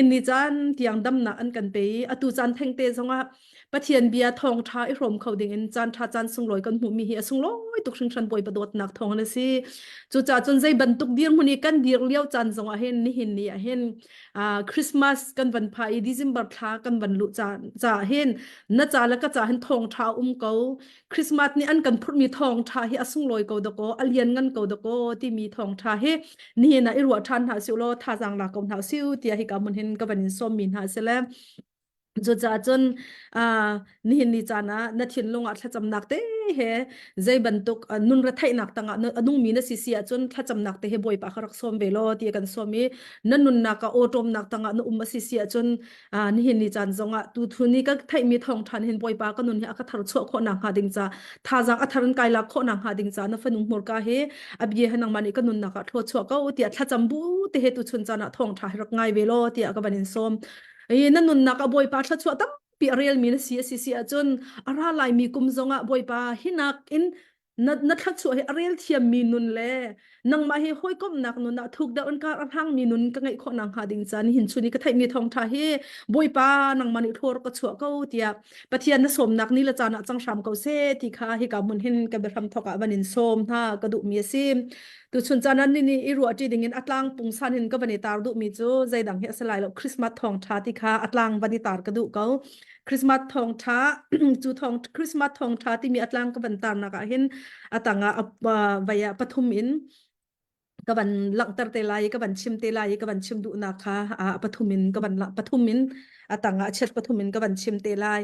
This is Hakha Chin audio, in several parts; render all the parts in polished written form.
Ni caan tiang damnak an kan pe i atu caan thengte zongah Pathian bia thawngṭha i hrawm kho dingin caan ṭha caan sunglawi kan hmuhmi hi a sunglawi tuk hringhran Bawipa dawtnak thawng in a si. Cucaah cun zei bantuk dirhmun i kan dir lio caan zongah hin nihin ni ah hin uh, Christmas kan van pha i December thla kan van luh caah hin na ca le ka ca hin thawngṭha um ko. Christmas nih an kan phurhmi thawngṭha hi a sunglawi ko dakaw, a lianngan ko dakaw timi thawngṭha hi nihin ah i ruah ṭhan hna usih law thazaang la ko hna usih tiah hika hmun hin ka van in sawmmi hna a si le cucaah cun uh, nihin ni caan ah na thinlung ah thlacamnak te he zei bantuk uh, nun retheihnak tangah a nungmi na si si ahcun thlacamnak te he Bawipa kha rak sawm ve law ti kan sawm i na nunnak ah awṭawmnak tangah na um a si si ahcun Ah, nihin ni caan zongah tu thu ni ka theihmi thawngṭhan hin Bawipa ka nun hi a ka thar chuah khawh nakhnga ding ca thazaang a thar in kai lak khawh nakhnga ding ca na fanu hmurka hi a bia he nangmah nih ka nunnak ah thlua chuah ko tiah thlacam bu te he tu chun caan ah thawngṭha hi rak ngai ve law tiah ka van in sawm. I na nunnak ah Bawipa thluachuah tampi a relmi na si a si si ahcun a ra laimi kum zongah Bawipa hinak in na na thluachuah hi a rel thiammi nun le nangmah hi hawikomhnak nun ah thuk deuh in kar a hlangmi nun ka ngeih khawh nakhnga ding ca nihin chun i ka theihmi thawngṭha hi Bawipa nangmah nih thlawr ka chuah ko tiah Pathian na sawmnak ni le caan ah cang hram ko seh ti kha hika hmun hin ka biahram thawk ah van in sawm hna ka duhmi a si. Tuchun caan ah ni i ruahṭi ding in a tlang pungsan hin ka van i tar duhmi cu zeidang hi a si lai lo Christmas thawngṭha ti kha a tlang van i tar ka duh ko. Christmas thawngṭha cu thawng Christmas thawngṭha timi a tlang ka van tarnak ah hin a tangah vai ah pathum in ka van langhter te lai i ka van chim te lai i ka van chim duhnak kha pathum in ka van pathum in a tangah chiat pathum in ka van chim te lai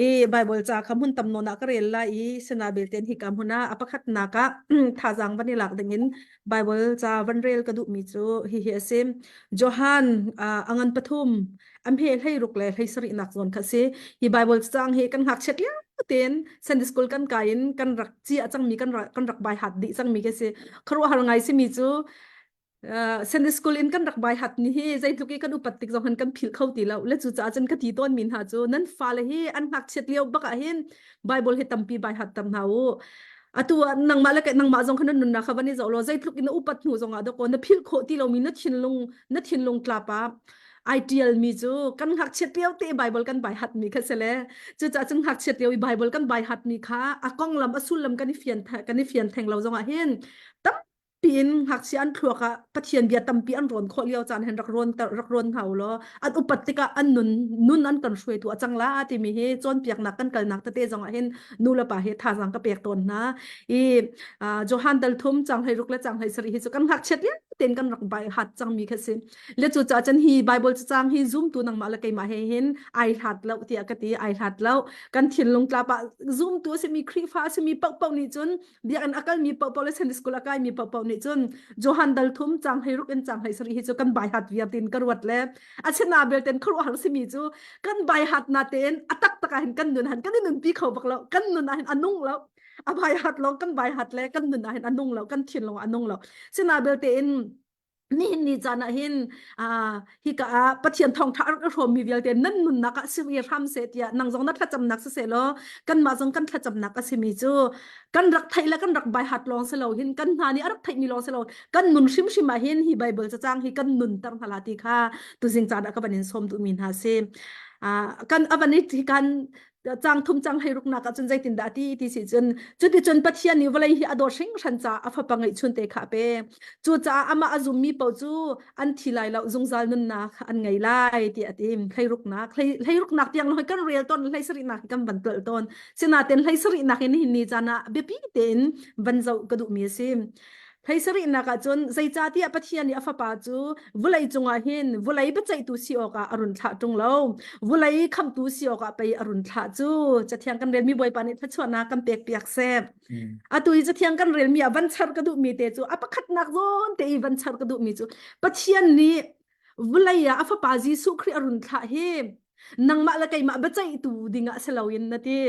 i Bible ca kha hmun tam nawn ah ka rel lai i sina belte hi ka hmun ah a pakhatnak ah thazaang van i lak ding in Bible ca van rel ka duhmi cu hi hi a si Johan a ngan pathum a hme 16 le 17 nak zawn kha si hi Bible cang hi kan ngakchiat lio tein Sunday school kan kai in kan rak ci a cangmi kan rak kan rak bai hat dih cangmi ka si khuaruahhar ngai simi cu uh, Sunday school in kan rak bai hat ni hi zeitluk i kan upat tik zong han kan philh kho ti lo le cu caah cun ka ti tawn mi hna cu nan fale hi an ngakchiat lio bak ah hin Bible hi tampi bai hat tam hna u atu ah nangmah le nangmah zong kha na nunnak kha van i zoh law zeitluk in na upat hnu zong ah dawkaw na philh khawh ti lomi na thinlung na thinlung tlap ah ai ṭialmi cu kan ngakchiat lio te Bible kan bai hatmi kha si le cucaah cun ngakchiat lio i Bible kan bai hatmi kha a konglam a sullam kan i fian kan i fian theng lo zongah hin tampi in ngakchia an thluak ah Pathian bia tampi an rawn khawh lio caan hin rak rawn rak rawn hna u law an upat tikah an nun nun an kan hruaitu a cang la timi hi cawnpiaknak kan kalnak tete zongah hin nu le pa hi thazaang ka pek tawn hna i Johan dal thum cang hlei ruk le cang hlei sarih hi cu kan ngakchiat lio tein kan rak bai hat cangmi kha si Le cu caah cun hi Bible cacang hi zumtu nangmah le keimah he hin ai hlat lo tiah ka ti ai hlat lo kan thinlung tlap ah zumtu a simi Khrihfa a simi paohpaoh nih cun biakinn a kalmi paohpaoh le Sunday school a kaimi paohpaoh nih cun Johan dal thum cang hlei ruk in cang hlei sarih hi cu kan bai hat viar tin ka ruat le a china belte khuaruahhar simi cu kan bai hat na tein a taktak ah hin kan nun han kan i nunpi kho bak lo kan nun ah hin a nung lo a bai hat lo kan bai hat le kan nun ah hin a nung lo kan thinlung ah a nung lo sina belte in nihin ni caan ah hin hika ah Pathian thawngṭha a rak i hrawmmi vialte nan nunnak ah si hram seh tiah nang zong na thlacamnak siseh law kanmah zong kan thlacamnak a simi cu kan rak theih le kan rak bai hat lawng si lo hin kan hna nih a rak theihmi lawng si lo kan nun hrimhrim ah hin hi Bible cacang hi kan nunter hna la ti kha tuzing caan ah ka van in sawm duhmi hna si kan avan i kan cang thum cang hlei ruknak ah cun zeitindah a ti ti si cun cuticun Pathian nih vawlei hi a dawt hringhran caah a fapa ngeihchun te kha a pe cucaah amah a zummi paoh cu an thi lai lo zungzal nunnak an ngei lai ti a ti hlei ruknak hlei ruknak tiang lawng kan rel tawn hlei sarihnak kan van tual tawn sinain hlei sarihnak in nihin ni caan ah biapi tein van zoh ka duhmi a si Hlei sarihnak ah cun zeicahtiah Pathian nih a fapa cu vawlei cungah hin vawlei biaceihtu si awkah a run thlah ṭung lo. Vawlei khamhtu si awkah pei a run thlah cu. Cathiang kan relmi Bawipa nih thluachuahnak kan pekpiak seh. Atu i cathiang kan relmi ah van char ka duhmi te cu a pakhatnak zawn te i van char ka duhmi cu Pathian nih vawlei ah a fapa Jesuh Khrih a run thlah hi nangmah le keimah biaceihtu dingah si loin na ti.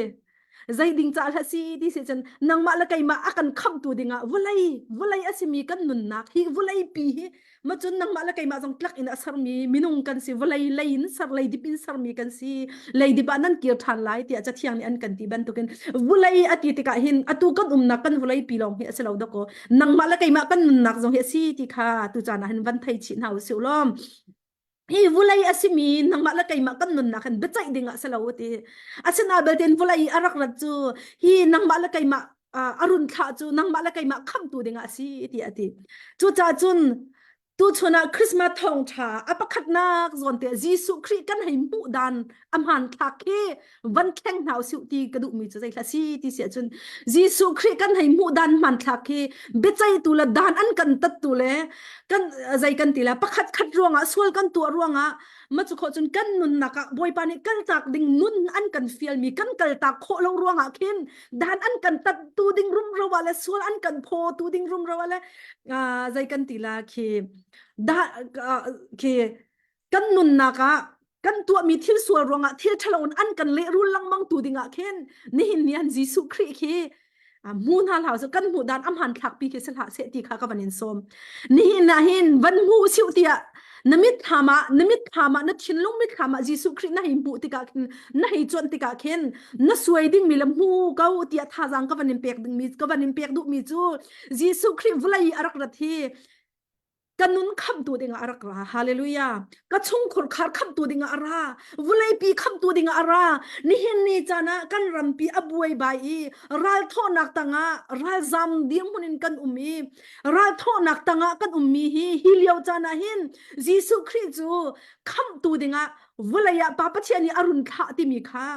Zei ding ca hlah si ti si cun nangmah le keimah a kan khamhtu dingah vawlei vawlei a simi kan nunnak hi vawlei pi hi ma cun nangmah le keimah zong tlak in a sermi minung kan si vawlei lei in ser lei dip in sermi kan si lei dip ah nan kir ṭhan lai tiah cathiang nih an kan ti bantukin vawlei a ti tikah hin atu kan umnak kan vawlei pi lawng hi a si lo dakaw nangmah le keimah kan nunnak zong hi a si ti kha tu caan ah hin van thei chih hna usih law. Hi vulei a simi nangmah le keimah kan nunnak hin biaceih ding ah si lo ti. Asinain belte vulei i a rak rat cu hi nangmah le keimah a run thlah cu nangmah le keimah khamhtu ding ah a si tiah a ti. Cucaah cun tuchun ah Christmas thawngṭha a pakhatnak zawn te Jesuh Khrih kan hei hmuh dan a hmanthlak khi van thleng hna usih ti ka duhmi cu zeithla si ti si ahcun Jesuh Khrih kan hei hmuh dan hmanthlak khi biaceihtu le dan an kan tattu le kan zei kan ti la pakhat khat ruangah sual kan tuah ruangah ma cu khawh cun kan nunnak ah Bawipa nih kaltak ding nun an kan fialmi kan kaltak khawh lo ruangah khin dan an kan tattu ding rumro ah le sual an kan phawtu ding rumro ah le zei kan ti la khi da khi kan nunnak ah kan tuahmi thil sual ruangah thil ṭhalo in an kan lehrul lengmang tu dingah khin nihin ni an Jesuh Khrih khi hmu hna hlah su kan hmuh dan amhan thlak pi khi si hlah seh ti kha ka van in sawm nihin ah hin van hmu siu tiah na mit thlam ah na mit thlam ah na thinlung mit thlam ah Jesuh Khrih na hei hmuh tikah khin na hei cuanh tikah khin na suai ding mi le hmu ko tiah thazaang ka van in pek ding mi ka van in pek duh mi cu Jesuh Khrih vawlei a rak rat hi ka nun khamhtu dingah a rak ra hallelujah ka chungkhur khar khamhtu dingah a ra vuleipi khamhtu dingah a ra nihin ni caan ah kan rampi a buai bai i ral thawhnak tangah ralzam dirhmun in kan um i ral thawhnak tangah kan ummi hi hi lio caan ah hin Jesuh Khrih cu khamhtu dingah vulei ah Pa Pathian nih a run thlah timi kha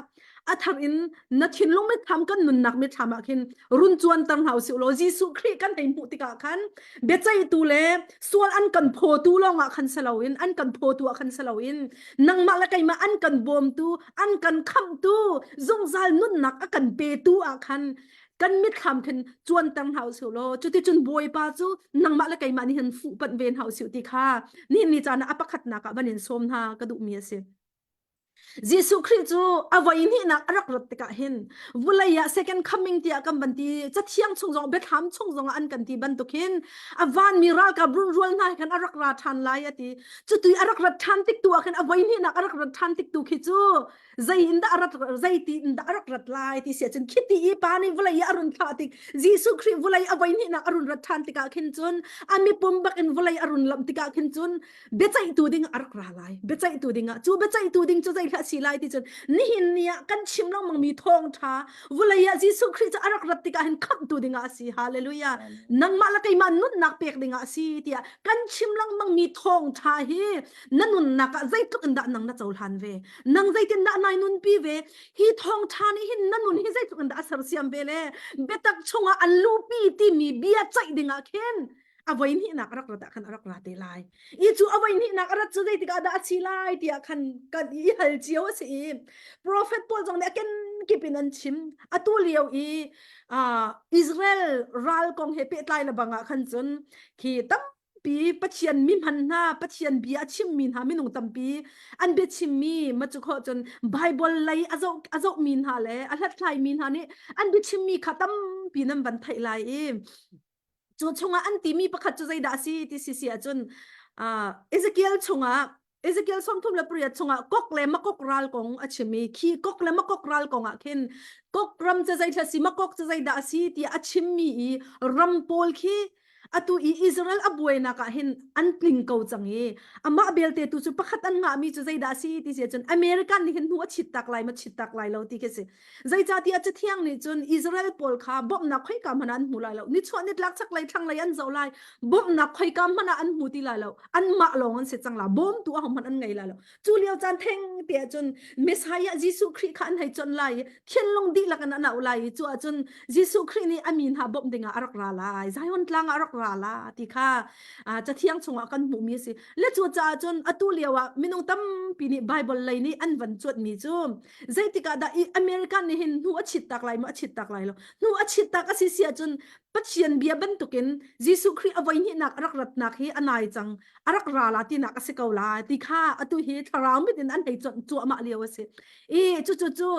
a thar in na thinlung mitthlam kan nunnak mitthlam ah khin run cuanter hna usih law Jesuh Khrih kan hei hmuh tikah khan biaceihtu le sual an kan phawtu lawngah khan si loin an kan phawtu ah khan si loin nangmah le keimah an kan bawmtu an kan khamhtu zungzal nunnak a kan petu ah khan kan mitthlam khin cuanter hna usih law cuticun Bawipa cu nangmah le keimah nih hin fuh panh ve hna usih ti kha nihin ni caan ah a pakhatnak ah van in sawm hna ka duhmi a si. Jesuh Khrih cu a voi hnihnak a rak rat tikah hin vulei ah second coming tiah kan van ti cathiang chung zong biathlam chung zong ah an kan ti bantuk hin a vanmi ralkap runrual hna he khan a rak ra ṭhan lai a ti cuti a rak rat ṭhan tik tu ah khin a voi hnihnak a rak rat ṭhan tik tu khi cu zei in dah a rat zei ti in dah a rak rat lai ti si ahcun khiti i pa nih vawlei i a run thlah tik Jesuh Khrih vawlei a voi hnihnak a run rat ṭhan tikah khin cun a mipum bak in vawlei a run lamh tikah khin cun biaceihtu ding a rak ra lai biaceihtu ding ah cu biaceihtu ding cu zei hlah si lai ti cun nihin ni ah kan chim lengmang mi thawngtha vulei ah Jesuh Khrih cu a rak rat tikah hin khamhtu ding ah a si hallelujah nangmah le keimah nunnak pek ding ah a si tiah kan chim lengmang mi thawngtha hi na nunnak ah zeitluk in dah nang na cohlan ve nang zeitin dah nai nunpi ve hi thawngtha nih hin na nun hi zeitluk in dah a sersiam ve le biatak chungah an lupi timi bia ceih ding ah khin a voi hnihnak a rak rat ah khan a rak ra te lai i cu a voi hnihnak a rat cu zeitik ah dah a si lai tiah khan kan i hal cio a si i prophet pawl zong nih a kenkip in an chim atu lio i Israel ral kong he pehtlai le bang ah khan cun khi tampi Pathian mi hman hna Pathian bia a chimmi hna minung tampi an bia chimmi ma cu khawh cun Bible lei a zoh a zohmi hna le a hlathlai mi hna nih an bia chimmi kha tampi nan van theih lai i Cu chungah an timi pakhat cu zeidah a si ti si si ahcun uh, Ezekiel chungah Ezekiel 38 chungah kok le makok ral kong a chim i khi kok le makok ral kong ah khin kok ram cu zeithla si makok cu zeidah a si ti a chimmi i ram pawl khi atu i Israel a buainak ah hin an tling ko cang i amah belte tu cu pakhat an ngahmi cu zeidah a si ti si ahcun American nih hin hnu a chit tak lai ma chit tak lai lo ti khi si Zeicahtiah Cathiang nih cun Israel pawl kha bawmhnak khoika hmanh ah an hmu lai lo. Nichuah nitlak chaklei thlanglei an zoh lai. Bawmhnak khoika hmanh ah an hmu ti lai lo. Anmah lawng an si cang la. Bawmtu ahohmanh an ngei lai lo. Cu lio caan theng te ah cun Messiah Jesuh Khrih kha an hei chawnh lai i thinlung dihlak in an auh lai i cu ahcun Jesuh Khrih nih a mi hna bawmh dingah a rak ra lai. Zion tlang ah a rak ra la ti kha Cathiang chungah kan hmuhmi a si. Le cu caah cun atu lio ah minung tampi nih Bible lei nih an van cuanhmi cu zeitik ah dah i America nih hin hnu a chit tak lai maw a chit tak lai lo hnu a chit tak a si si ahcun Pathian bia bantukin Jesuh Khrih a voi hnihnak a rak ratnak hi a nai cang a rak ra la tinak a si ko la ti kha atu hi thlarau mit in an hei cuahmah lio a si i cu cu cu.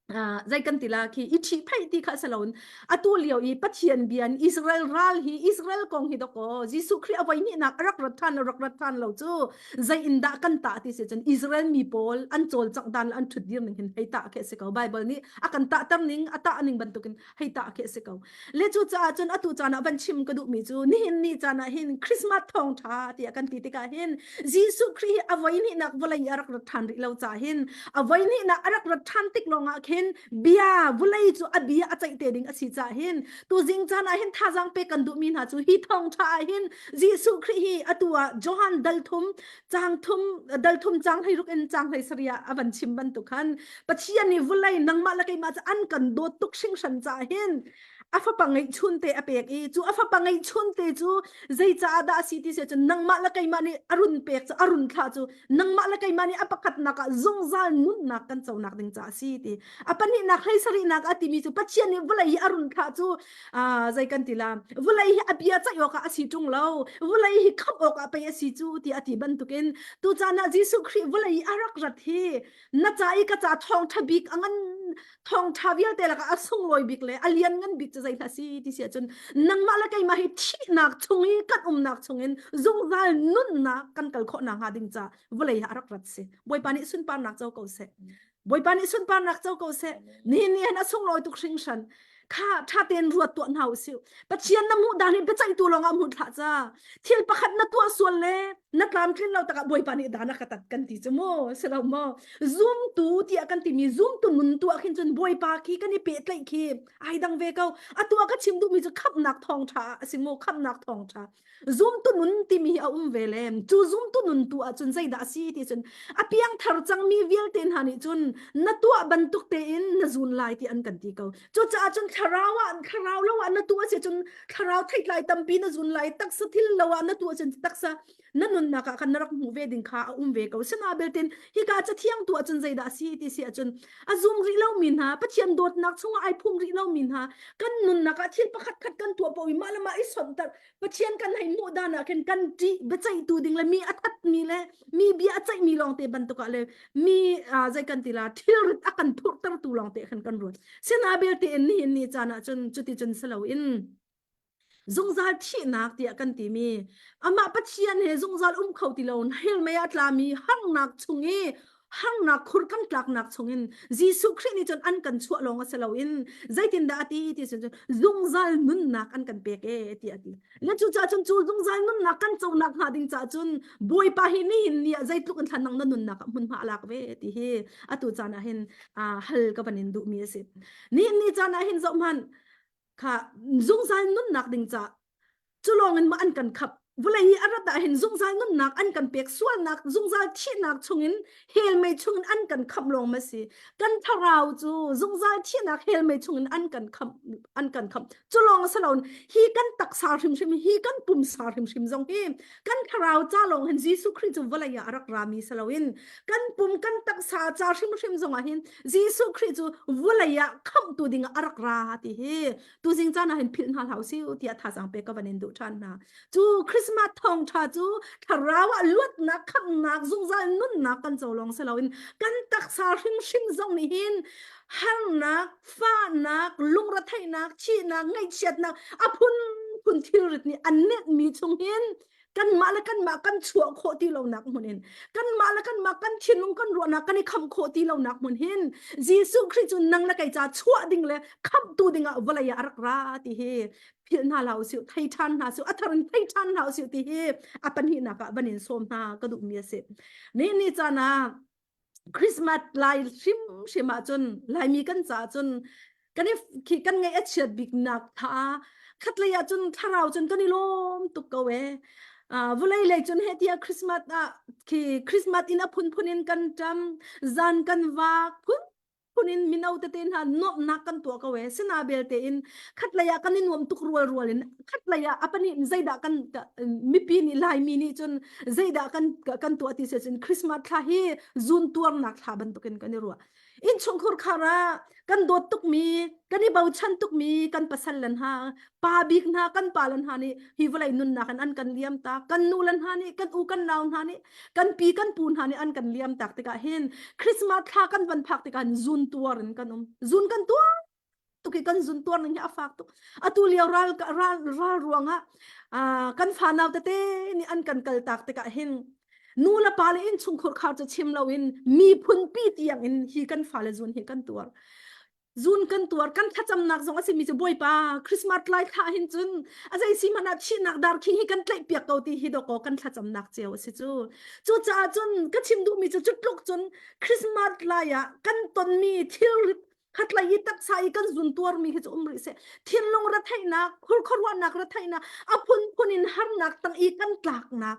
Zei kan ti la khi i ṭhi phei ti kha saloin atu lio i Pathian bia in Israel ral hi Israel kong hi doko Jesuh Khrih a voi hnihnak a rak rat ṭhan lo rak rat ṭhan lo cu zei in dah kan tah ti si cun Israel mi pawl an cawlcangh dan le an ṭhut dir ning hin hei tah khi a si ko Bible nih a kan tahter ning a tah ning bantukin hei tah khi a si ko le cu caah cun atu caan ah van chim ka duhmi cu nihin ni caan ah hin Christmas thawngṭha tiah kan ti tikah hin Jesuh Khrih hi a voi hnihnak vawlei a rak rat ṭhan rih lo caah hin a voi hnihnak a rak rat ṭhan tik lawngah khin bia vawlei cu a bia a ceih te ding a si caah hin tuzing caan ah hin thazaang pek kan duhmi hna cu hi thawngṭha ah hin Jesuh Khrih hi atu ah Johan dal thum cang thum dal thum cang hlei ruk in cang hlei sarih ah a van chim bantuk khan Pathian nih vulei nangmah le keimah cu an kan dawt tuk hringhran caah hin a fapa ngeihchun te a pek i cu a fapa ngeihchun te cu zei caah dah a si ti si cun nangmah le keimah nih a run pek cu a run thlah cu nangmah le keimah nih a pakhatnak ah zungzal nunnak kan conak ding caah a si ti a pahnihnak hlei sarihnak a timi cu Pathian nih vawlei hi a run thlah cu zei kan ti la vawlei hi a bia ceih awkah a si ṭung lo vawlei hi khamh awkah pei a si cu ti a ti bantukin tucaan ah Jesuh Khrih vawlei i a rak rat hi na ca i ka ca thawngṭha bik a ngan thawngṭha vialte lakah a sunglawi bik le a lian ngan bik cu zei hlah si ti si ahcun nangmah le keimah hi thihnak chung i kan umnak chungin zungzal nunnak kan kal khawh nakhnga ding ca vawlei ah a rak rat si Bawipa nih sunparnak co ko seh Bawipa nih sunparnak co ko seh. Nihin ni hin a sunglawi tuk hringhran. Kha ṭha tein ruat tuah hna usih. Pathian na hmuh dan hi biaceihtu lawngah hmu thlah ca. Thil pakhat na tuah sual le na tlamtlin lo takah Bawipa nih dan a ka tat kan ti cu mu. Si lo maw? Zumtu tiah kan timi zumtu nun tu ah khin cun Bawipa khi kan i pehtlaih khi ai dang ve ko. Atu ah ka chim duhmi cu khamhnak thawngṭha a si mu. Khamhnak thawngṭha. Zumtu nun timi hi a um ve le cu zumtu nun tu ahcun zeidah a si ti cun a piangthar cangmi vialte hna nih cun na tuah bantuk tein na zun lai ti an kan ti ko. Cucaah cun thlarau ah thlarau lo ah na tuah si cun thlarau theitlai tampi na zun lai taksa thil lo ah na tuah cun taksa na nunnak ah khan na rak hmuh ve ding kha a um ve ko. Sina beltin hika cathiang tu ahcun zeidah a si ti si ahcun a zum rih lomi hna Pathian dawtnak chungah ai phum rih lomi hna kan nunnak ah thil pakhat khat kan tuah paoh i mah le mah i sonhtarh Pathian kan hei hmuh dan ah khin kan ṭih biaceihtu ding le mi a thatmi le mi bia a ceihmi lawngte bantuk ah le mi zei kan ti la thilrit a kan phurhtertu lawngte khan kan ruat sina belte in nihin ni caan ah cun cuti cun si loin zungzal thihnak tiah kan timi amah Pathian he zungzal um kho ti lo hell mei ah tlami harnak chung i harnak khur kan tlaknak chungin Jesuh Khrih nih cun an kan chuah lawng a si loin zeitindah a ti ti cun zungzal nunnak an kan pek e ti a ti le cu caah cun cu zungzal nunnak kan conak hnga ding caah cun Bawipa hi nihin ni ah zeitluk in thlan nang na nunnak ah hmunhma a lak ve ti hi atu caan ah hin hal ka van in duhmi a si nihin ni caan ah hin zoh hmanh kha zungzal nunnak ding ca cu lawng in maw an kan khap vawlei hi a rat ah hin zungzal nunnak an kan pek sualnak zungzal thihnak chungin hell mei chungin an kan khamh lawng ma si kan thlarau cu zungzal thihnak hell mei chungin an kan khamh an kan khamh cu lawng si lo hi kan taksa hrimhrim hi kan pumsa hrimhrim zong hi kan thlarau ca lawng hin Jesuh Khrih cu vawlei ah a rak rami si loin kan pum kan taksa ca hrimhrim zong ah hin Jesuh Khrih cu vawlei ah khamhtu ding ah a rak ra ti hi tuzing caan ah hin philh hna hlah usih tiah thazaang pek ka van in duh ṭhan hna. Cu Christmas thawngṭha cu thlarau ah luatnak khamhnak zungzal nunnak kan co lawng si loin kan taksa hrimhrim zong nih hin harnak, fahnak, lungretheihnak, thihnak, ngaihchiatnak a phunphun thilrit nih an nenhmi chung hin kanmah le kanmah kan chuah khawh ti lonak hmun in kanmah le kanmah kan thinlung kan ruahnak kan i khamh khawh ti lonak hmun hin Jesuh Khrih cu nang le kei ca chuah ding le khamhtu ding ah vawlei ah a rak ra ti hi philh hna hlah usih thei ṭhan hna usih a thar in thei ṭhan hna usih ti hi a pahnihnak ah van in sawm hna ka duhmi a si ni ni caan ah Christmas lai hrimhrim ahcun Laimi kan caah cun kan i khi kan ngaih a chiat bik nak tha khatlei ahcun thlarau cun kan i lawm tuk ko e uh, vawlei lei cun he tiah Christmas ah khi Christmas in a phunphun in kan ṭam zan kan vak phun phun in mino tete hna nuamhnak kan tuah ko e sina belte in khatlei ah kan i nuam tuk rual rual in khatlei ah apani zeidah kan mipi nih laimi nih cun zeidah kan kan tuah ti se cun Christmas thla hi zun tuarnak thla bantukin kan i ruah innchungkhur khar ah kan dawt tukmi kan i bochan tukmi kan pasal lan ha pa bik hna kan pa lan hna nih hi vawlei nunnak in an kan liam tak kan nu lan hna nih kan u kan nau hna nih kan pi kan pu hna nih an kan liam tak tikah hin Christmas thla kan van phak tikah zun tuar in kan um. Zun kan tuar tuk i kan zun tuar ning hi a fak tuk. Atu lio ral ral ral ruangah kan fanau tete nih an kan kal tak tikah hin nu le pa le innchungkhur khar cu chim loin miphun pi tiang in hi kan fale zun hi kan tuar. Zun kan tuar kan thlacamnak zong a simi cu Bawipa Christmas lai thla hin cun a zei si hmanh ah thihnak dar khi hi kan tlaih piak ko ti hi dawkaw kan thlacamnak cio a si cu. Cucaah cun ka chim duhmi cu cutluk cun Christmas lai ah kan tonmi thilrit khatlei i taksa i kan zun tuarmi hi cu um rih seh. Thinlung retheihnak, khurkhuaruahnak retheihnak, a phunphun in harnak tang i kan tlaknak,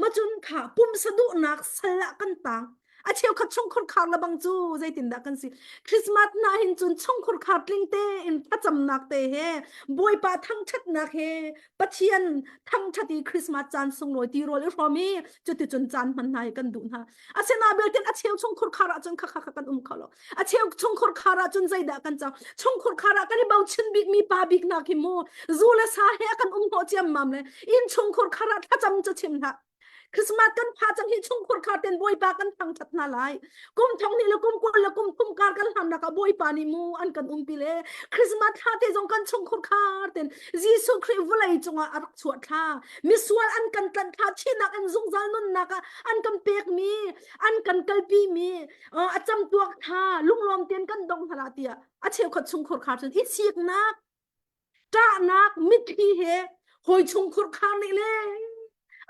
macun kha pumsa duhnak sal ah kan tang. A cheukhat chungkhur khar le bang cu zeitindah kan si Christmas na hin cun chungkhur khar tling te in thlacamnak te he Bawipa thangṭhatnak he Pathian thangṭhat i Christmas caan sunglawi tirawl i hrawm i cuticun caan hman hna hi kan duh hna. Asinain belten a cheu chungkhur khar ahcun kha kha kan um kho lo. A cheu chungkhur khar ahcun zeidah kan cang? Chungkhur khar ah kan i bochan bik mi pa bik hna khi mu zu le sa he a kan um hnawh ciammam le inn chungkhur khar ah thlacam cu chim hlah. Christmas kan pha cang hi chungkhur khar ten Bawipa kan thangthat hna lai. Kum thong hnih le kum 20 le kum thum kar kan hlannak ah Bawipa nih mu an kan umpi le Christmas thla te zong kan chungkhur khar ten Jesuh Khrih vawlei cungah a rak chuah thla. Misual an kan tlanh thla thinak in zungzal nunnak ah an kan pekmi an kan kalpi mi a camtuak thla lunglawm ten kan dong hna la tiah a cheukhat chungkhur khar cun i siknak ṭahnak mitthli he hawi chungkhur khar nih le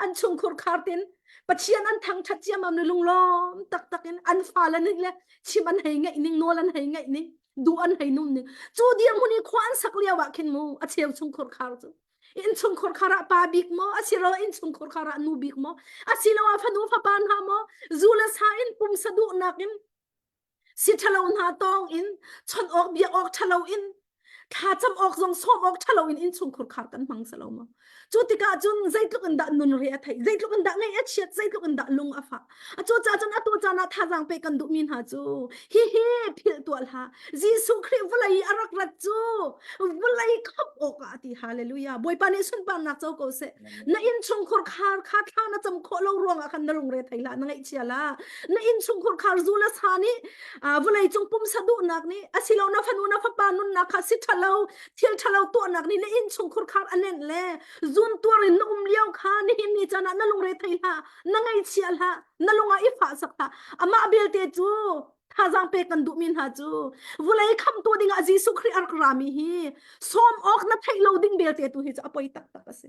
an chungkhur khar tin Pathian an thangṭhat ciammam le lunglawm taktak in an fale nih le chim an hei ngaih ning nawl an hei ngaih ning duh an hei num ning cu dirhmun i khua an sak lio ah khin mu a cheu chungkhur khar cu innchungkhur khar ah pa bik maw asiloah innchungkhur khar ah nu bik maw asiloah fanu fapa hna maw zu le sa in pumsa duhnak in si ṭhalo hna tawng in chawnh awk biak awk ṭhalo in thlacam awk zong sawm awk ṭhalo in innchungkhur khar kan hmang salo maw cu tikah cun zeitluk in dah nun re a theih zeitluk in dah ngaih a chiat zeitluk in dah lung a fah a cu caah cun atu caan ah thazaang pe kan duhmi hna cu hihi philh tuah hlah Jesuh Khrih vawlei i a rak rat cu vawlei khamh awkah a ti hallelujah Bawipa nih sunparnak co ko seh na innchungkhur khar kha thla na cam khawh lo ruangah khan na lungre thei hlah na ngaihchia la na innchungkhur khar zu le sa nih vawlei cung pumsa duhnak nih asilo na fanu na fapa nunnak kha si ṭhalo thil ṭhalo tuahnak nih na innchungkhur khar a nenh le zun tuar in na um lio kha nihin ni caan ah na lungre thei hlah na ngaihchia hlah na lungah i fah sak hlah amah belte cu thazaang pek kan duhmi hna cu vulei khamtu dingah Jesuh Khrih a rak rami hi sawm awk na theih lo ding belte tu hi cu a poi taktak a si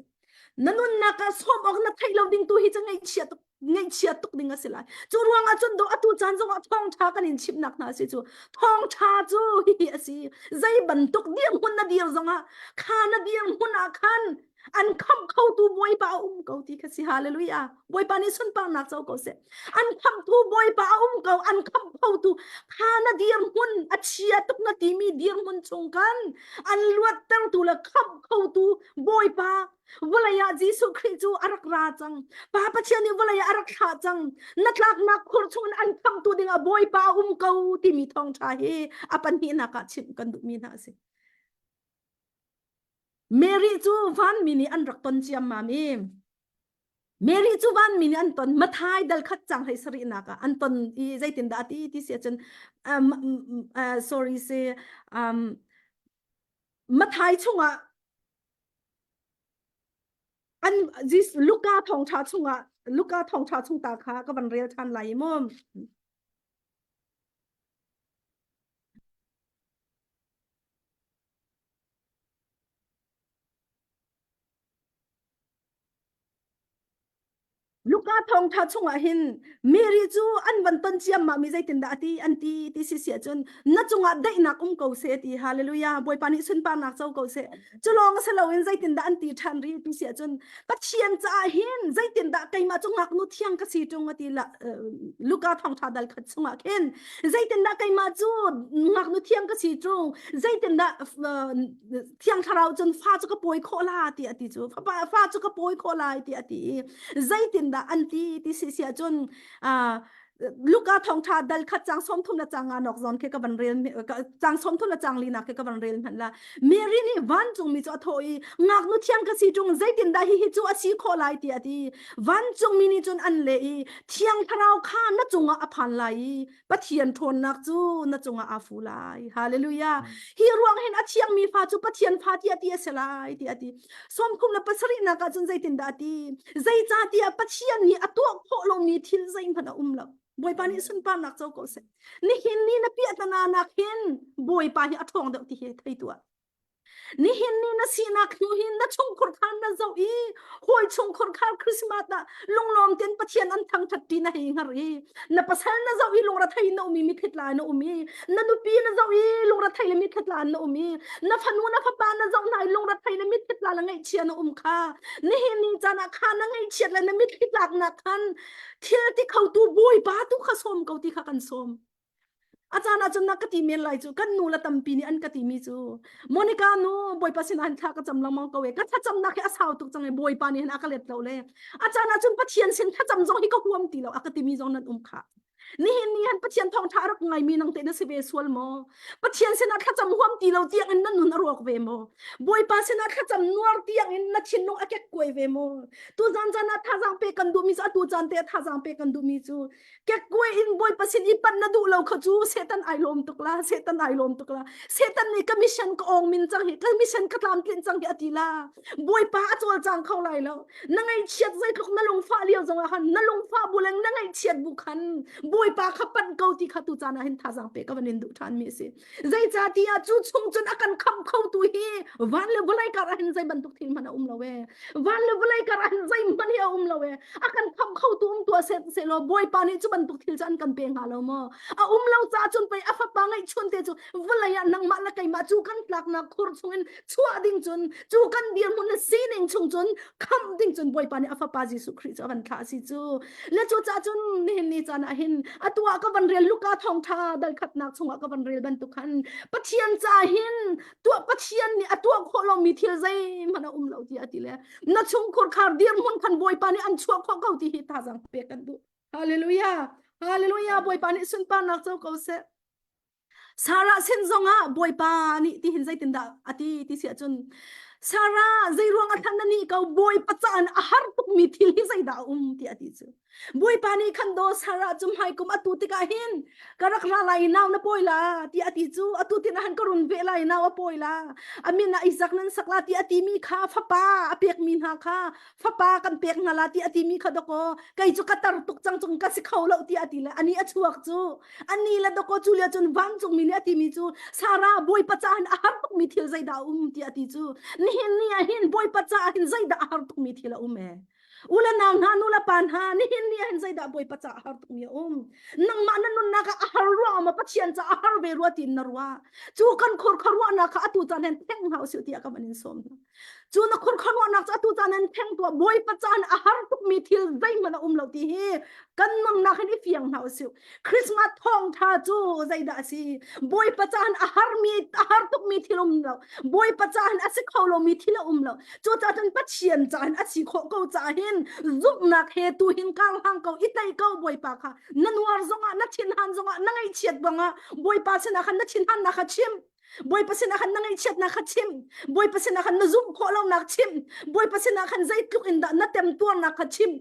na nunnak ah sawm awk na theih lo ding tu hi cu ngaihchia tuk ngaihchia tuk ding a si lai cu ruangah cun do atu caan zongah thawngṭha kan in chimnak hna si cu thawngṭha cu hihi a si zei bantuk dirhmun na dir zongah kha na dirhmun ah khan an khamh khotu Bawipa a um ko ti kha si hallelujah Bawipa nih sunparnak co ko seh an khamhtu Bawipa a um ko an khamh khotu kha na dirhmun a chia tuk na timi dirhmun chung kan an luattertu le khamh khotu Bawipa vawlei ah Jesuh Khrih cu a rak ra cang Pa Pathian nih vawlei ah a rak thlah cang na tlaknak khur chung in an khamhtu ding ah Bawipa a um ko timi thawngṭha hi a pahnihnak ah chimh kan duhmi hna a si Mary cu vanmi nih an rak ton ciammam i Mary cu vanmi nih an ton Mathai dal khat cang hlei sarihnak ah an ton i zeitindah a ti ti si ahcun um, uh, sorry si um, Mathai chungah an Luka thawngṭha chungah Luka thawngṭha chung ta kha ka van rel ṭhan lai mu. Luka thawngṭha chungah hin Mary cu an van ton ciammam mi zeitindah a ti an ti ti si si ahcun na cungah daihnak um ko seh ti hallelujah Bawipa nih sunparnak co ko seh cu lawng si loin zeitindah an ti ṭhan rih ti si ahcun Pathian caah hin zeitindah keimah cu ngaknu thiang ka si ṭung a ti la Luka thawngṭha dal khat chungah khin zeitindah keimah cu ngaknu thiang ka si ṭung zeitindah thiang thlarau cun fa cu ka pawi khawh la ti a ti cu fa fa cu ka pawi khawh lai ti a ti i zeitindah an ti ti si si ahcun uh, Luka thawngtha dal khat chang som thum la chang nga nok zon ke ka van rel chang som thum la chang li na ke ka van rel hman la Mary nih vancung mi cu a thawh i ngaknu thiang ka si ṭung zeitin dah hihi cu a si khawh lai ti a ti vancung mi nih cun an leh i thiang thlarau kha na cungah a phan lai i Pathian ṭhawnnak cu na cungah aa fu lai hallelujah hi ruang hin a thiangmi fa cu Pathian fa tiah ti a si lai tiah a ti 37 le pasarihnak ah cun zeitindah a ti zeicahtiah Pathian nih a tuah khawh lomi thil zeihmanh a um lo Bawipa nih sunparnak co ko seh nihin ni na piahtana nak hin Bawipa hi a ṭhawng deuh ti hi thei tuah Nihin ni na sinak hnu hin na chungkhur khan na zoh i hawi chungkhur khar Christmas ah lunglawm ten Pathian an thangṭhat ti na hei hngar i na pasal na zoh i lungrathei na um i mitthitla na um i na nupi na zoh i lungrathei le mitthitla na um i na fanu na fapa na zoh hna i lungrathei le mitthitla le ngaihchia na um kha nihin ni caan ah kha na ngaihchiat le na mitthli tlaknak khan thil ti khotu Bawipa tu kha sawm ko ti kha kan sawm. A caan ah cun na ka ti men lai cu kan nu le tampi nih an ka timi cu Monica nu Bawipa sinah hin thla ka cam lengmang ko e ka thlacamnak hi a sau tuk cang e Bawipa nih hin a ka let lo le a caan ah cun Pathian sin thlacam zong hi ka huam ti lo a ka timi zong nan um kha nihin ni han Pathian thawngṭha a rak ngaimi nang te na si ve sual maw Pathian sinah thlacam huam ti lo tiang in na nun a rawk ve maw Bawipa sinah thlacam nuar tiang in na thinlung a kek kuai ve maw tu zan zan ah thazaang pe kan duhmi cu atu caan te ah thazaang pe kan duhmi cu kekkuai in bawipa sin i pan na duh lo kha cu Satan ai lawm tuk la Satan ai lawm tuk la Satan nih ka mission ka ong min cang hi ka mission ka tlamtlinh cang hi a ti la bawipa a cawlcang kho lai lo na ngaihchiat zeitluk na lungfah lio zongah khan na lungfah bu leng na ngaihchiat bu khan bawipa kha panh ko ti kha tu caan ah hin thazaang pe ka van in duh ṭhan mi a si zeicahtiah cu chung cun a kan khamh khotu hi van le vawlei kar ah hin zei bantuk thil hmanh a um lo e van le vawlei kar ah hin zeihmanh hi a um lo e a kan khamh khotu um tuah se se law bawipa nih cu bantuk thil cu an kan pe hnga lo maw a um lo caah cun pei a fapa ngeihchun te cu vawlei ah nangmah le keimah cu kan tlaknak khur chungin chuah ding cun cu kan dirhmun le sining chung cun khamh ding cun bawipa nih a fapa Jesuh Khrih cu a van thlah si cu le cu caah cun nihin ni caan ah hin atu ah ka van rel Luka thawngtha dal khatnak chungah ka van rel bantuk khan Pathian ca hin tuah Pathian nih a tuah khawh lomi thil zeihmanh a um lo tiah a ti le na chungkhur khar dirhmun khan Bawipa nih an chuah khawh ko ti hi thazaang pek kan duh Hallelujah Hallelujah Bawipa nih sunparnak co ko seh Sarah sin zongah Bawipa nih ti hin zeitindah a ti ti si ahcun Sarah zeiruang ah thlan na nih ko Bawipa caan a har tukmi thil hi zeidah a um ti a ti cu Bawipa nih khan do Sarah cu hmaikum atu tikah hin ka rak ra lai nau na pawi la ti a ti cu atu tin ah han ka run ve lai nau a pawi la a min ah Isaac nan sak la ti a timi kha fapa a pekmi hna kha fapa kan pek hna la ti a timi kha dakaw kei cu ka tar tuk cang cung ka si kho lo ti a ti le ani a chuak cu ani le dakaw cu lio cun vancungmi nih a timi cu Sarah Bawipa caah hin a har tukmi thil zeidah a um tiah a ti cu nihin ni ah hin Bawipa caah hin zeidah a har tukmi thil a um e u le nau hna nu le pa hna nihin ni ah hin zeidah Bawipa caah a har tukmi a um nangmah na nunnak ah a har ruang ma Pathian caah a har ve rua tiin na ruah cu kan khur kha ruahnak kha atu caan hin thleng hna usih tiah ka van in sawm hna cu na khur kha ruahnak cu atu caan hin thleng tuah Bawipa caan a har tukmi thil zeihmanh a um lo ti hi kan nunnak hin i fiang hna usih Christmas thawngtha cu zeidah a si? Bawipa caan a harmi a har tukmi thil um lo. Bawipa caan a si kho lomi thil a um lo. Cucaah cun Pathian caan a si khawh ko caah hin zumhnak he tu hin kar hlang ko i tei ko Bawipa kha na nuar zongah na thinhan zongah na ngaihchiat bangah Bawipa sinah khan na thinhannak kha chim. Bawipa sinah khan na ngaihchiatnak kha chim. Bawipa sinah khan na zumh khawh lonak chim. Bawipa sinah khan zeitluk in dah na temtuarnak kha chim.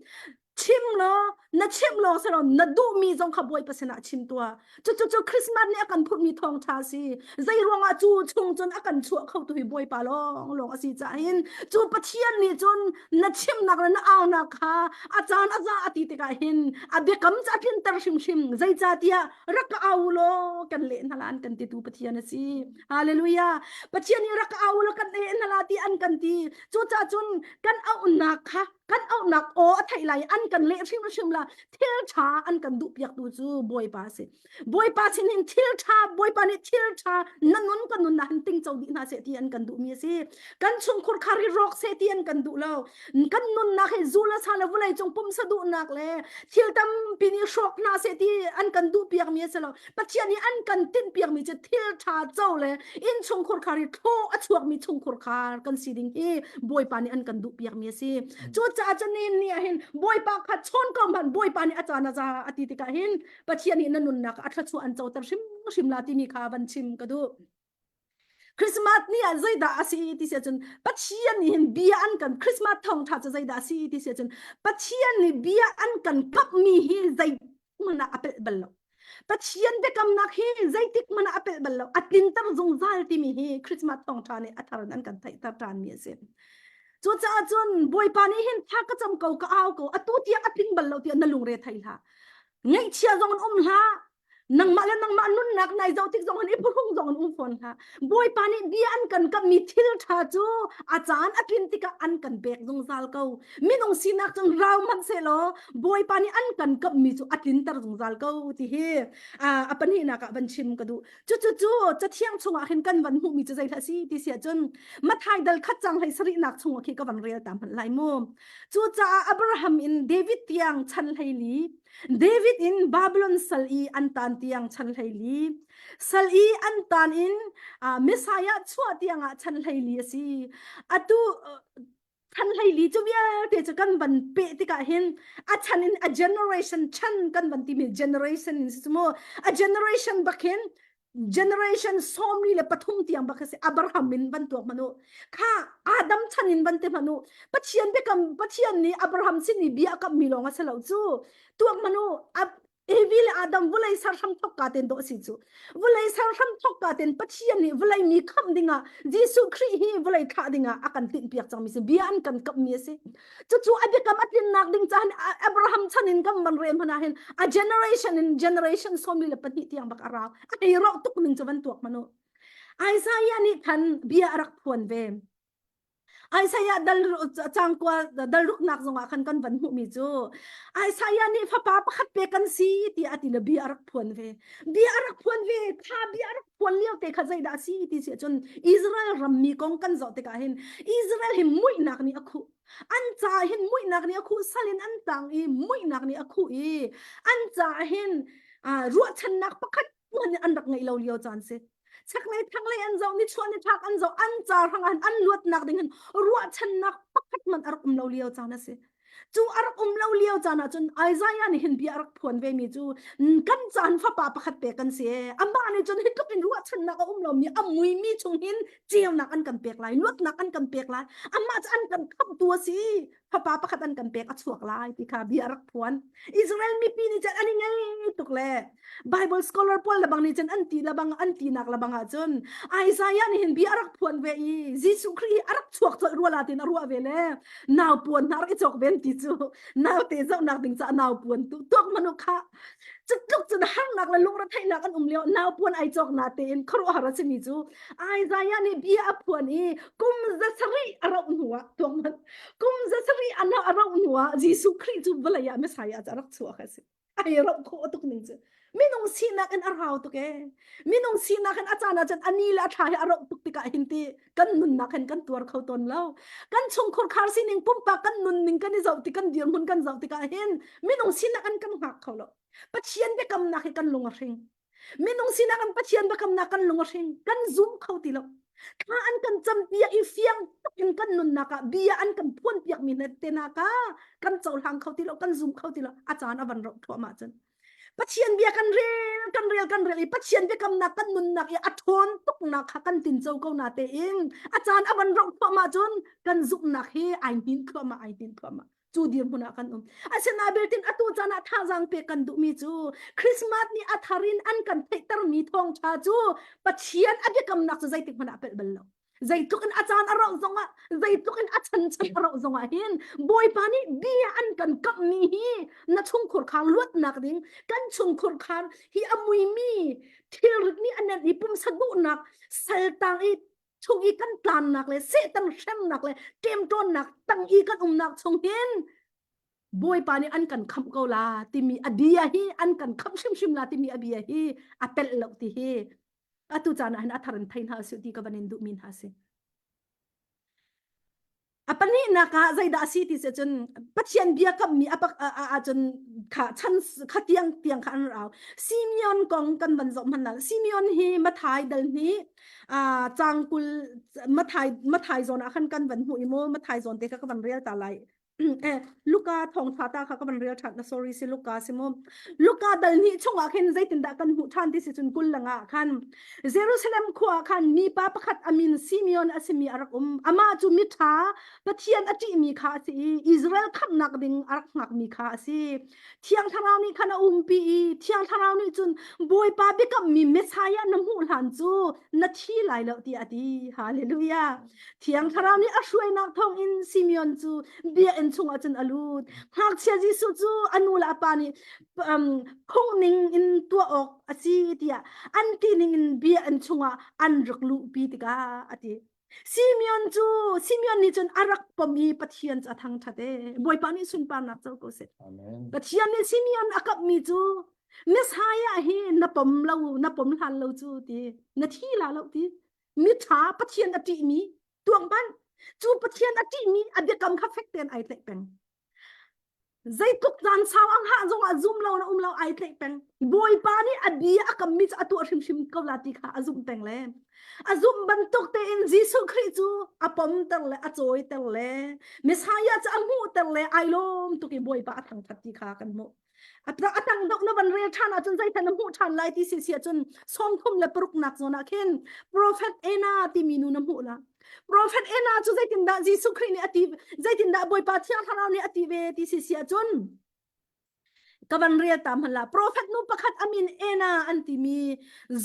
Chim law na chim lawng si lo na duhmi zong kha Bawipa sinah chim tuah. Cucu cu Christmas nih a kan phurhmi thawngṭha a si. Zei ruangah cu chung cun a kan chuah kho tu hi Bawipa lawng lawng a si caah hin cu Pathian nih cun na chimnak le na aunak kha a caan a za a ti tikah hin a biakam cu a tlinter hrimhrim. Zeicahtiah rak ka au law kan leh hna la an kan titu Pathian a si. Hallelujah. Pathian nih rak ka au law kan leh hna la ti an kan ti. Cucaah cun kan auhnak kha kan auhnak aw a theih lai an kan leh hrimhrim la thil ṭha an kan duh piaktu cu Bawipa a si Bawipa sin hin thil ṭha Bawipa nih thil ṭha na nun kan nun na hin tingco dih hna seh ti an kan duhmi a si kan chungkhur khar hi rawk seh ti an kan duh lo kan nunnak hi zu le sa le vawlei cung pumsa duhnak le thil tampi nih hrawk hna seh ti an kan duh piakmi a si lo Pathian nih an kan tinhpiakmi cu thil ṭha co le innchungkhur khar hi thlaw a chuakmi chungkhur khar kan si ding hi Bawipa nih an kan duhpiakmi a si. Cucaah cun ni ni ah hin Bawipa kha chawn ko hmanh. Bawipa nih a caan a za a ti tikah hin Pathian nih na nunnak a thluachuah an coter hrimhrim la timi kha van chim ka duh. Christmas ni ah zeidah a si ti si ahcun Pathian nih hin bia an kan Christmas thawngṭha cu zeidah a si ti si ahcun Pathian nih bia an kan kamhmi hi zei hmanh ah a pelh bal lo. Pathian biakamnak hi zeitik hmanh ah a pelh bal lo. A tlinter zungzal timi hi Christmas thawngṭha nih a thar in an kan theihter ṭhanmi a si. Cucaah cun Bawipa nih hin thla ka cam ko ka au ko atu tiang a tling bal lo tiah na lungre thei hlah. Ngaihchia zong in um hlah. Nangmah le nangmah nunnak nai zoh tik zong in i phuhrung zong in um fawn hlah. Bawipa nih bia an kan kamhmi thil ṭha cu a caan a tlin tikah an kan pek zungzal ko. Minung sinak cun rau hmanh sehlaw Bawipa nih an kan kamhmi cu a tlinter zungzal ko ti hi a pahnihnak ah van chim ka duh. Cucu cu cathiang chungah khin kan van hmuhmi cu zeihlah si ti si ahcun Mathai dal khat cang hlei sarihnak chungah khi ka van rel ta hmanh lai mu. Cucaah Abraham in David tiang chan hleili David in Babylon sal i an tan tiang chan 14, sal i an tan in uh, Messiah chuah tiangah chan 14 a si. Atu uh, chan 14 cu vialte cu kan van peh tikah hin a chan in a generation chan kan van timi generation in si mu a generation bak hin generation 73 tiang bak si Abraham in van tuak manu kha Adam chan in van te manu Pathian biakam Pathian nih Abraham sin i bia kam mi lawng a si lo cu tuak manu Evi le Adam vulei ser hram thok ka ten do si cu vulei ser hram thok ka ten Pathian nih vulei mi khamh dingah Jesuh Khrih hi vulei thlah dingah a kan tinh piak cang mi si bia an kan kap mi a si cucu a biakam a tlinnak ding caan Abraham chan in kan van rel hmana hin a generation in generation 24 tiang bak a rau a hei roh tuk ning cu van tuak manu Isaiah nih khan bia a rak phuan ve Isaiah dal cangkua dal ruknak zongah khan kan van hmuhmi cu Isaiah nih fapa pakhat pe kan si tiah a ti le bia a rak phuan ve bia a rak phuan ve kha bia a rak phuan lio te kha zeidah a si ti si ahcun Israel rammi kong kan zoh tikah hin Israel hi muihnak nih a khuh an ca hin muihnak nih a khuh sal in an tang i muihnak nih a khuh i an ca hin ruahchannak pakhat hmanh an rak ngeih lo lio caan si chaklei thanglei an zoh nichuah nithak an zoh an ca hrang an an luatnak ding hin ruahchannak pakhat hmanh a rak um lo lio caan a si Cu a rak um lo lio caan ah cun Isaiah nih hin bia a rak phuan ve mi cu kan caan fapa pakhat pek kan si. Amah nih cun hi tluk in ruahchannak a um lomi a muimi chung hin ceunak an kan pek lai, luatnak an kan pek lai. Amah cu an kan khamhtu a si. Fapa pakhat an kan pek a chuak lai ti kha bia a rak phuan. Israel mipi nih cun an i ngei tuk le Bible scholar pawl lebang nih cun an ti lebang an tinak lebang ah cun Isaiah nih hin bia a rak phuan ve i Jesuh Khrih hi a rak chuak colh rua la tin a ruah ve le nau puan hna rak i cawk ven ti cu naute zohnak ding caah nau puan tu tuak manu kha cu tluk cun harnak le lungretheihnak an um lio nau puan ai cawk na tein khuaruahhar a simi cu Isaiah nih bia a phuan i kum 700 a rauh hnuah tuak man kum 700 a rauh hnuah Jesuh Khrih cu vawlei ah Messiah cu a rak chuak a si ai rauh khawh tuk ning cu minung sinak in a rau tuk e minung sinak in a caan ah cun a ni le a thla hi a rauh tuk tikah hin ti kan nunnak hin kan tuar kho tawn lo kan chungkhur khar sining pumpak kan nunning kan i zoh tik kan dirhmun kan zoh tikah hin minung sinak in kan hngak kho lo Pathian biakamnak hi kan lung a hring Minung sinak in Pathian biakamnak kan lung a hring, kan zum kho ti lo. Thla an kan campiak i fiang tuk in kan nunnak ah bia an kan phuan piak mi hna te na ka kan cohlang kho ti lo, kan zum kho ti lo. A caan a van roh thluahmah cun. Pathian bia kan rel, kan rel, kan rel i Pathian biakamnak kan nunnak i a ṭhawn tuknak kha kan tinco ko na te in a caan a van roh thluahmah cun kan zumhnak hi ai hnin thluahmah, ai hnin thluahmah. Cu dirhmun ah kan um. Asinain beltin atu caan ah thazaang pek kan duhmi cu Christmas nih a thar in an kan theihtermi thawngṭha cu Pathian a biakamnak cu zeitik hmanh ah pelh bal lo. Zeitluk in a caan a rauh zongah, zeitluk in a chanchan a rauh zongah hin Bawipa nih bia an kan kamhmi hi na chungkhur khar luatnak ding, kan chungkhur khar hi a muimi thilrit nih a nenh i pumsa duhnak saltang i chung i kan tlannak le Satan hremnak le ṭemṭawnnak tang i kan umnak chung hin Bawipa nih an kan khamh ko la timi a bia hi an kan khamh hrimhrim la timi a bia hi a pelh lo ti hi atu caan ah hin a thar in thei hna usih ti ka van in duhmi hna si. A pahnihnak ah zeidah a si ti si cun Pathian bia kammi a pak ahcun kha chan kha tiang tiang kha an rau. Simeon kong kan van zoh hmanh ah Simeon hi Mathai dal hnih cang kul Mathai Mathai zawn ah khan kan van hmuh i mu Mathai zawn te kha ka van rel ta lai. Eh, Luka thawngtha ta kha ka van rel ṭhan na sorry si Luka si mu. Luka dal hnih chungah khin zeitindah kan hmuh ṭhan ti si cun kul langa khan Jerusalem khua ah khan mipa pakhat amin Simeon a simi a rak um. Amah cu miṭha Pathian a ṭihmi kha a si i Israel khamhnak ding a rak hngakmi kha a si. Thiang Thlarau nih khan a umpi i Thiang Thlarau nih cun Bawipa biakammi Messiah na hmuh hlan cu na thi lai lo tiah a ti. Hallelujah. Thiang Thlarau nih a hruainak thawngin Simeon cu biakinn chungah cun a lut. Ngakchia Jesuh cu a nu le a pa nih um, phung ning in tuah awk a si tiah an ti ning in biakinn chungah an rak luhpi tikah a ti. Simeon cu Simeon nih cun a rak pom i Pathian cu a thangṭhat e. Bawipa nih sunparnak co ko seh. Amen. Pathian nih Simeon a kapmi cu Messiah hi na pom lo na pom hlan lo cu ti na thi la lo ti miṭha Pathian a ṭihmi tuak hmanh cu Pathian a ṭihmi a biakam kha fek tein ai tlaih peng zeitluk caan sau ang hah zong ah zum lo na um lo ai tlaih peng Bawipa nih a bia a kammi cu a tuah hrimhrim ko la ti kha a zumh peng le a zumh bantuk tein Jesuh Khrih cu a pomter le a cawiter le Messiah cu a hmuhter le ai lawm tuk i Bawipa a thangṭhat ti kha kan hmuh a tang dok na van rel ṭhan ahcun zeithlan na hmuh ṭhan lai ti si si ahcun sawmthum le paruknak zawn ah khin prophet Ena timi nu na hmuh la prophet Ena cu zeitindah Jesuh Khrih nih a ti zeitindah Bawipa Thiang Thlarau nih a ti ve ti si si ahcun ka van rel ta hman la prophet nu pakhat amin Ena an timi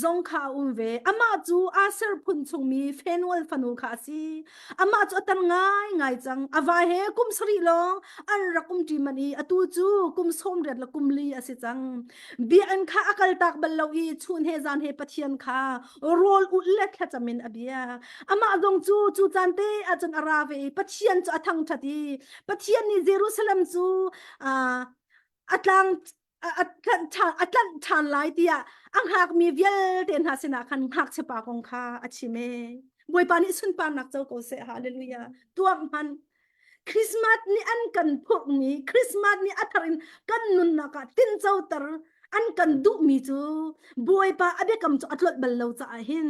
zong kha a um ve amah cu Aser phun chungmi Phanuel fanu kha a si amah cu a tar ngai ngai cang a va he kum sarih lawng an rak um ṭi man i atu cu kum 80 le kum li a si cang biakinn kha a kaltak bal lo i chun he zan he Pathian kha rawl ulh le thlacam in a bia amah zong cu cu caan te ahcun a ra ve i Pathian cu a thangṭhat i Pathian nih Jerusalem cu a tlang a tlanh ṭhan a tlanh ṭhan lai tiah a hngakmi vialte hna sinah khan ngakchia pa kong kha a chim e. Bawipa nih sunparnak co ko seh. Hallelujah. Tuak hmanh. Christmas nih an kan phurhmi, Christmas nih a thar in kan nunnak ah tincoter an kan duhmi cu Bawipa a biakam cu a tlolh bal lo caah hin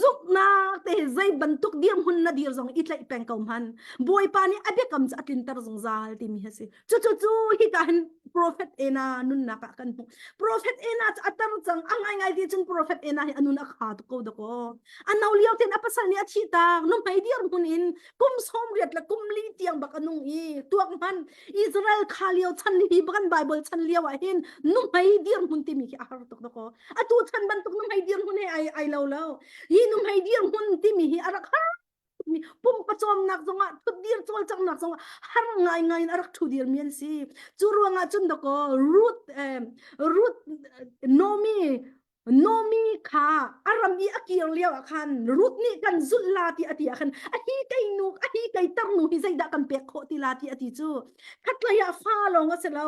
zumhnak te zei bantuk dirhmun na dir zong i tlaih peng ko hman. Bawipa nih a biakam cu a tlinter zungzal timi hi a si. Cucu cu hika hin prophet Ena nunnak ah kan hmuh. Prophet Ena cu a tar cang a ngaingai ti cun prophet Ena hi a nun a kha tuk ko dakaw. A no lio ten a pasal nih a thi tak nuhmei dir hmun in kum 80 le kum li tiang bak a nung i tuak hman Israel kha lio chan hi bakan Bible chan lio ah hin nuhmei dir hmun timi khi a har tuk dakaw. Atu chan bantuk nuhmei dir hmun he ai ai lo lo. Hi nuhmei dir hmun timi hi a rak har pumpacawmnak zongah thutdir cawlcanghnak zongah har ngaingai in a rak ṭhudir mi an si cu ruangah cun dakaw Ruth eh, Ruth Nomi Nomi kha a ram i a kir lio ah khan Ruth nih kan zulh la ti a ti ah khan a hi kei nu a hi kei tarnu hi zeidah kan pek khawh ti la ti a ti cu khatlei ah fa lawng a si lo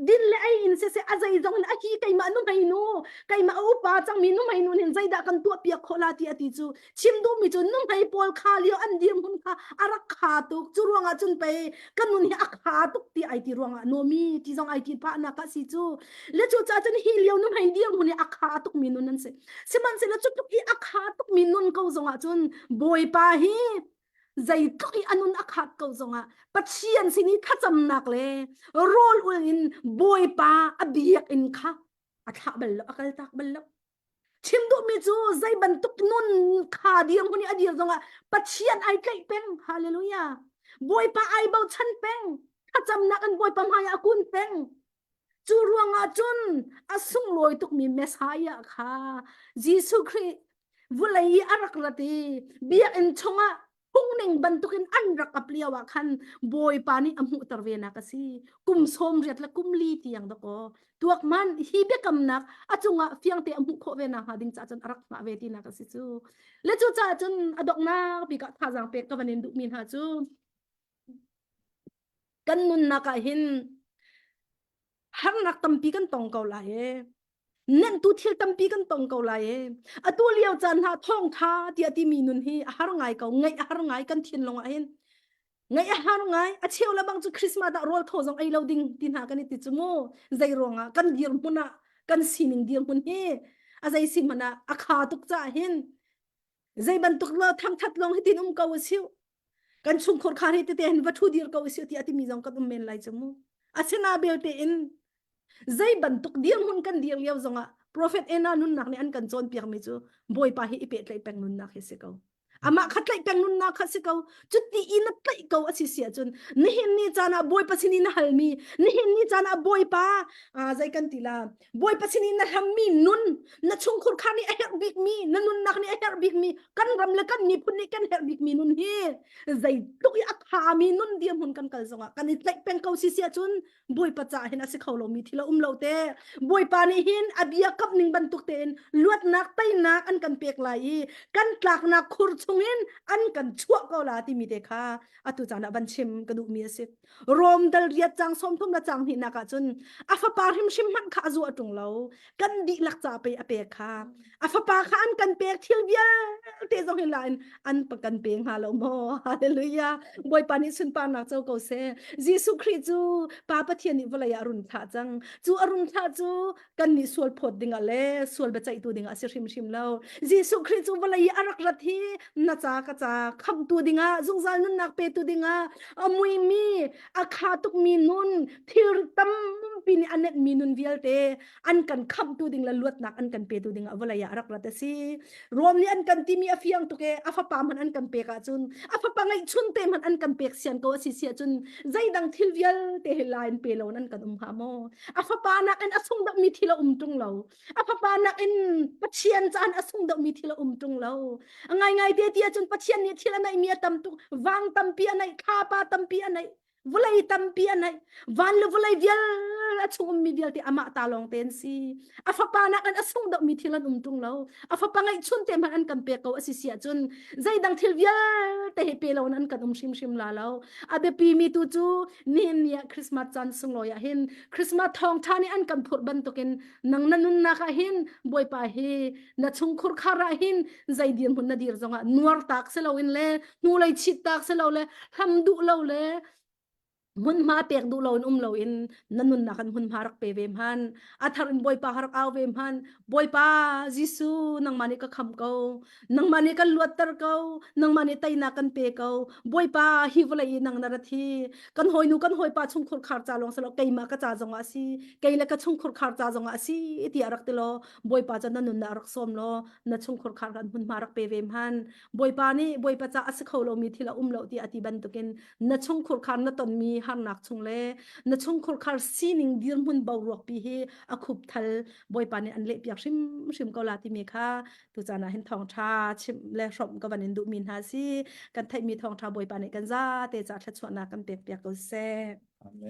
din le ei in siseh a zeizong in a hi keimah nu hmei nu keimah a upa cangmi nu hmei nu nin zeidah kan tuah piak khawh la ti a ti cu chim duhmi cu nuhmei pawl kha lio an dirhmun kha a rak kha tuk cu ruangah cun pei ka nun hi a kha tuk ti ai ti ruangah nomi ti zong ai ti phah nak a si cu le cu ca cun hi lio nuhmei dirhmun hi a kha tuk mi nun an si sihmanhsehlaw cu tluk i a kha tuk mi nun ko zongah cun bawipa hi zeitluk i a nun a khat ko zongah Pathian sin i thlacamnak le rawl ul in bawipa a biakinn kha a thlah bal lo a kaltak bal lo Chim duhmi cu zei bantuk nun kha dirhmun i a dir zongah Pathian ai tlaih peng. Hallelujah. Bawipa ai bochan peng. Thlacamnak in Bawipa hmai ah a kun peng. Cu ruangah cun a sunglawi tukmi Messiah kha Jesuh Khrih vulei i a rak rat i biakinn chungah phungning bantukin an rak ap lio ah khan Bawipa nih a hmuhter ve nak a si. Kum 80 le kum li tiang dakaw tuak man hi biakamnak a cungah fiangte a hmuh khawh ve nak hnga ding caah cun a rak hngah ve tinak a si cu. Le cu caah cun a donghnak bik ah thazaang pek ka van in duhmi hna cu kan nunnak ah hin harnak tampi kan tong ko lai e nenhtu thil tampi kan tong ko lai e atu lio caan hna thawngtha tiah timi nun hi a har ngai ko ngaih a har ngai kan thinlung ah hin ngaih a har ngai a cheu le bang cu Christmas ah rawl thaw zong ei lo ding ti hna kan i ti cu mu zei ruangah kan dirhmun ah kan sining dirhmun hi a zei si hmanh ah a kha tuk caah hin zei bantuk lo thangthat lawng hi tin um ko a siu. Kan chungkhur khar hi tete hin va thu dir ko usih tiah timi zong kan um men lai cu mu. Asina belte in zei bantuk dirhmun kan dir lio zongah Prophet Ena nunnak nih an kan cawnpiakmi cu Bawipa hi i pehtlaih peng nunnak hi si ko. Amah kha tlaih peng nunnak kha si ko. Cuti i na tlaih ko a si si ahcun nihin ni caan ah Bawipa sin i na halmi, nihin ni caan ah Bawipa zei kan ti la, Bawipa sin i na hlammi nun, na chungkhur kha nih a herh bikmi, na nunnak nih a herh bikmi, kan ram le kan miphun nih kan herh bikmi nun hi zeitluk i a thami nun dirhmun kan kal zongah kan i tlaih peng ko si si ahcun Bawipa caah hin a si kho lomi thil a um lo te. Bawipa nih hin a bia kamh ning bantuk tein luatnak teinak an kan pek lai i kan tlaknak khur chungin an kan chuah ko la timi te kha atu caan ah van chim ka duhmi a si. Rom dal riat cang 30 le cang hnihnak ah cun a fapa hrimhrim hmanh kha a zuah ṭung lo kan dihlak ca pei a pek kha a fapa kha an kan pek thil vialte zong hin la in an kan pe hnga lo maw hallelujah bawipa nih sunparnak co ko seh Jesuh Khrih cu Pa Pathian nih vawlei ah a run thlah cang cu a run thlah cu kan nih sual phawt dingah le sual biaceihtu dingah a si hrimhrim lo Jesuh Khrih cu vawlei i a rak rat hi na ca ka ca khamhtu dingah zungzal nunnak petu dingah a muimi a kha tukmi nun thil tampi nih a netmi nun vialte an kan khamhtu ding le luatnak an kan petu dingah vawlei ah a rak rat a si Rom nih an kan timi a fiang tuk e a fapa hmanh an kan pek ahcun a fapa ngeihchun te hmanh an kan pek sian ko a si si ahcun zeidang thil vialte hi la in pe lo in an kan um hnga maw a fapa nakin a sung deuhmi thil a um ṭung lo a fapa nakin Pathian caan a sung deuhmi thil a um ṭung lo a ngaingai te ti ahcun Pathian nih thil a neihmi a tam tuk vang tampi a neih thlapa tampi a neih vawlei tampi a neih van le vawlei vial a chung ummi vialte amah ta lawng te an si a fapa nakin a sung deuhmi thil an um ṭung lo a fapa ngeihchun te hmanh an kan pek ko a si si ahcun zeidang thil vialte hi pe lo in an kan um hrimhrim la lo a biapi mi tu cu nihin ni ah Christmas caan sunglawi ah hin Christmas thawngṭha nih an kan phurh bantukin nang na nunnak ah hin Bawipa hi na chungkhur khar ah hin zei dirhmun na dir zongah nuar tak si loin le hnulei chit tak si lo le hlam duh lo le hmunhma pek duh lo in um lo in na nunnak in hmunhma rak pe ve hman a thar in Bawipa rak au ve hman Bawipa Jesuh nangmah nih ka kham ko nangmah nih kan luatter ko nangmah nih teinak kan pe ko Bawipa hi vawlei i nang na rat hi kan hawinu kan hawipa chungkhur khar ca lawng silo keimah ka ca zongah a si kei le ka chungkhur khar ca zongah a si tiah rak ti law Bawipa cu na nunnak rak sawm law na chungkhur khar kan hmunhma rak pe ve hman Bawipa nih Bawipa ca a si kho lomi thil a um lo tiah a ti bantukin na chungkhur khar na tonmi harnak chung le na chungkhur khar sining dirhmun boruak pi hi a khup thal Bawipa nih an leh piak hrimhrim ko la timi kha tucaan ah hin thawngṭha chimh le hrawmh ka van in duhmi hna si kan theihmi thawngṭha Bawipa nih kan zate ca thluachuahnak kan pek piak ko seh. Amen.